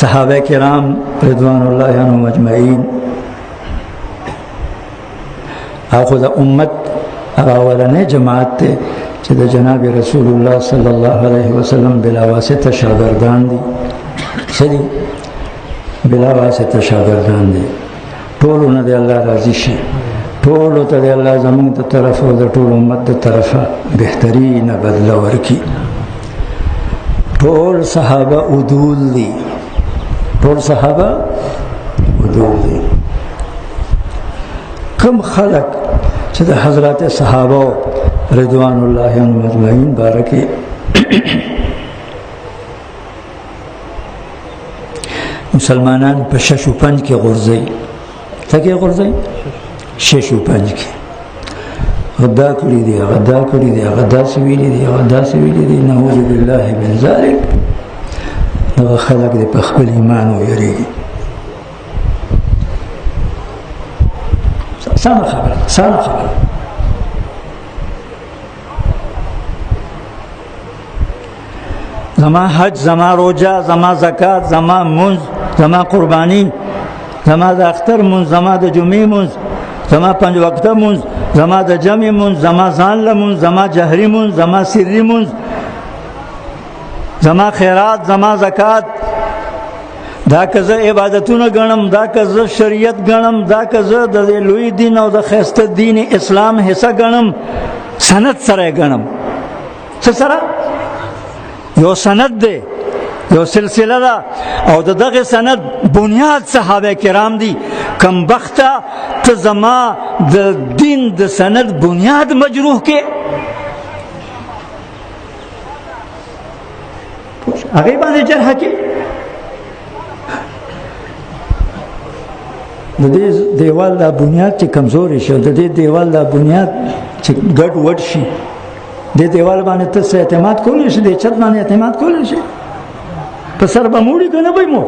صحابه کرام رضوان الله عنهم اجمعین هغه د امت هغه اولنې جماعت ته چې د جناب رسول الله صلی الله علیه وسلم بلا واسطه شاګردان دي. څه دي؟ بلا واسطه شاګردان دي. ټولو نه دی الله راضي شي، ټولو ته دی الله زمونږ د طرفه او د ټول امت د طرفه بهترینه بدله ورکړي. ټول صحابه عدول دي، ټول صحابه عدول دي. کم خلق چې د حضرت صحابه رضوان الله عنهم اجمعین بارکه مسلمانان په 6 او 5 کې غورځي. څه کې غورځي؟ 6 او 5 کې. غدا کړی دی، غدا کړی دی، غدا سویلی دی، غدا سویلی دی. نعوذ بالله من ذلک. دغه خلک دې په خپل ایمان ویریږي. سمه خبره، سمه خبره. زما حج، زما روزه، زما زکات، زما منځ، زما قرباني، زما د اختر منځ، زما د جمعې منځ، زما پنځ وخته منځ، زما د جمع منځ، زما ځان له منځ، زما جهري منځ، زما سري منځ، زما خیرات، زما زکات، دا که زه عبادتونه ګڼم، دا که زه شریعت ګڼم، دا که زه د لوی دین او د ښایسته دین اسلام حصه ګڼم، سند سره یې ګڼم. څه سره؟ یو سند دی، یو سلسله ده، او د دغه سند بنیاد صحابه کرام دي. کم بخته ته زما د دین د سند بنیاد مجروح کې، هغه باندې جرح کې. د دې دیوال دا بنیاد چې کمزوري شي، د دې دیوال دا بنیاد چې ګډ وډ شي، د دیوال باندې ته څه اعتماد کولی شي؟ د چت باندې اعتماد کولی شي؟ په سر به موړي که نه به مو؟